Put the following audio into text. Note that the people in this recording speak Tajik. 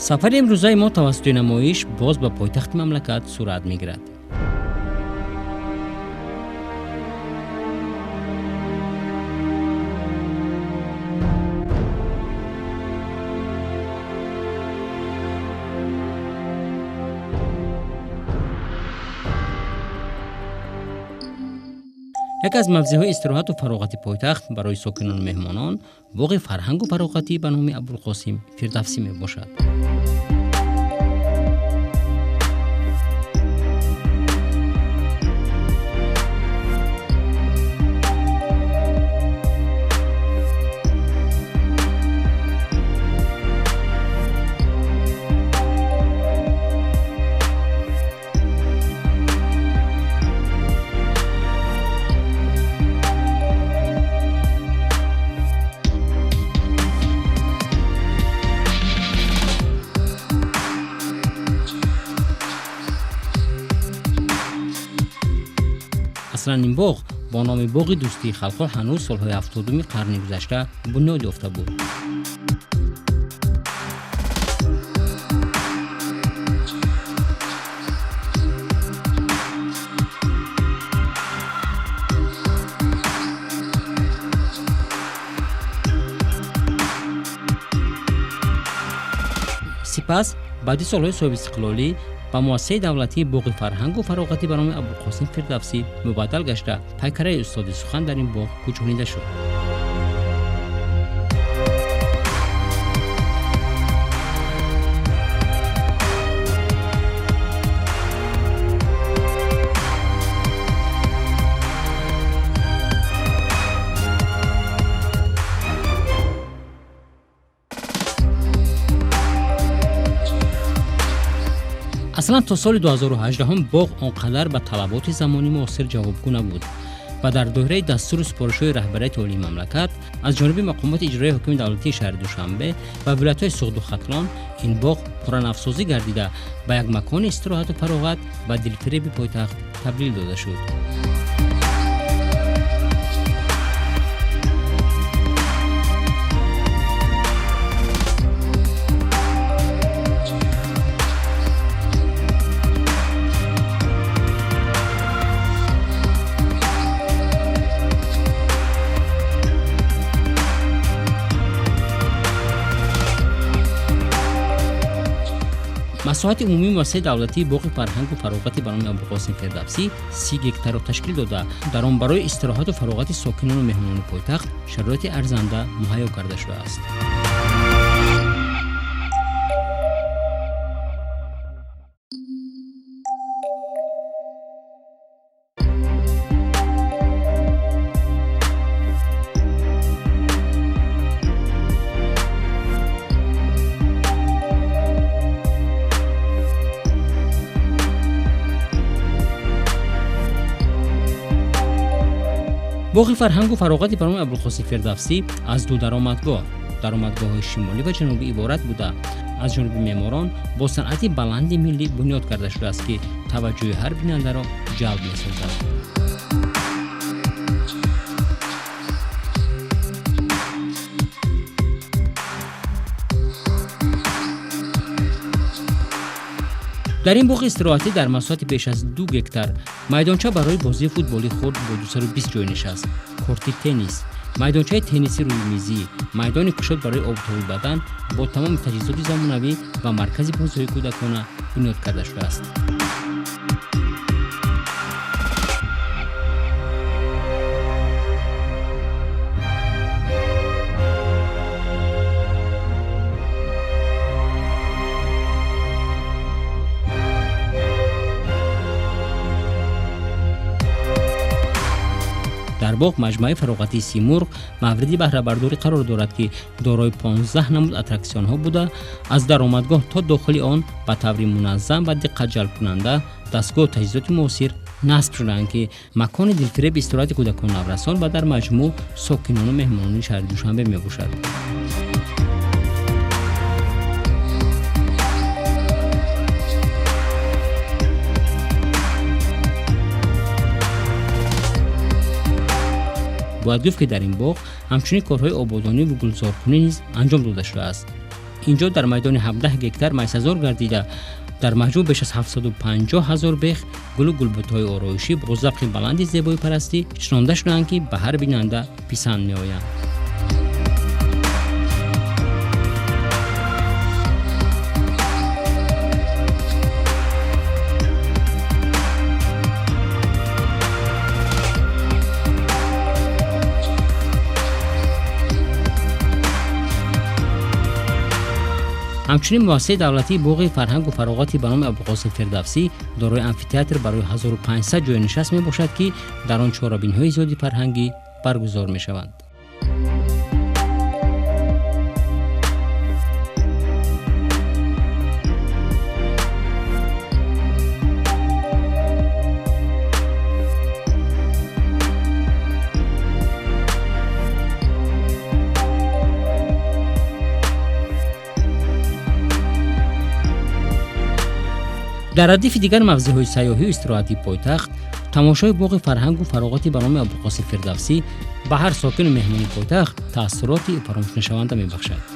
Сафари имрӯзаи мо тавассути намоиш боз ба пойтахти мамлакат сурат мегирад. Яке аз мавзеъҳои истироҳату фароғати пойтахт барои сокинону меҳмонон боғи фарҳангу фароғатӣ ба номи Абулқосим Фирдавсӣ мебошад. Аслан ин боғ бо номи боғи дӯстии халқҳо ҳанӯз солҳои 70-уми қарни гузашта бунёд ёфта буд. Сипас баъди солҳои соҳибистиқлолӣ ба муассисаи давлатии боғи фарҳангу фароғатӣ ба номи Абулқосим Фирдавсӣ мубаддал гашта, пайкараи устоди сухан дар ин боғ кӯчонида шуд. Аслан то соли 2018 боғ он қадар ба талаботи замони муосир ҷавобгӯ набуд ва дар доираи дастуру супоришҳои раҳбарияти олии мамлакат аз ҷониби мақомоти иҷроияи ҳукми давлатии шаҳри Душанбе ва вилоятҳои Суғду Хатлон ин боғ пурранавсозӣ гардида ба як макони истироҳату фароғат ва дилфиреби пойтахт табдил дода шуд. Масоҳати умумии муассисаи давлатии боғи фарҳангу фароғатӣ ба номи Абулқосим Фирдавсӣ 30 гектарро ташкил дода, дар он барои истироҳату фароғати сокинону меҳмонони пойтахт шароити арзанда муҳайё карда шудааст. Боғи фарҳангу фароғати ба номи Абулқосим Фирдавсӣ аз ду даромадгоҳ, даромадгоҳҳои шимолӣ ва ҷанубӣ иборат буда, аз ҷониби меъморон бо санъати баланди миллӣ бунёд карда шудааст, ки таваҷҷӯҳи ҳар бинандаро ҷалб месозад. Дар ин боғи истироҳатӣ дар масоҳати беш аз 2 гектар майдонча барои бозии футболи хурд бо 220 ҷой нишаст, корти теннис, майдончаи тенниси рӯи мизӣ, майдони кушод барои обутоби бадан бо тамоми таҷҳизоти замонавӣ ва маркази бозиҳои кӯдакона бунёд карда шудааст. Дар боғ маҷмӯаи фароғатии Симурғ мавриди баҳрабардорӣ қарор дорад, ки дорои 15 намуд аттраксионҳо буда, аз даромадгоҳ то дохили он ба таври муназзам ва диққатҷалбкунанда дастгоҳу таҷҳизоти муосир насб шудаанд, ки макони дилфиреби истироҳати кӯдакону наврасон ва дар маҷмӯъ сокинону меҳмонони шаҳри Душанбе мебошад. Бояд гуфт, ки дар ин боғ ҳамчунин корҳои ободонӣ ва гулзоркунӣ низ анҷом дода шудааст. Инҷо дар майдони 17 гектар майсазор гардида, дар маҷмӯъ беш аз 750 ҳазор бех гулу гулбутҳои ороишӣ бо завқи баланди зебоипарастӣ шинонда шудаанд, ки ба ҳар бинанда писанд меоянд. Ҳамчунин муассисаи давлатии боғи фарҳангу фароғати ба номи Абуқосим Фирдавсӣ дорои амфитеатр барои 1500 ҷойнишаст мебошад, ки дар он чорабиниҳои зиёди фарҳангӣ баргузор мешаванд. Дар радифи дигар мавзеъҳои сайёҳию истироҳатии пойтахт, тамошои боғи фарҳангу фароғати ба номи Абуқосим Фирдавсӣ ба ҳар сокину меҳмони пойтахт таассуроти фаромӯшнашаванда мебахшад.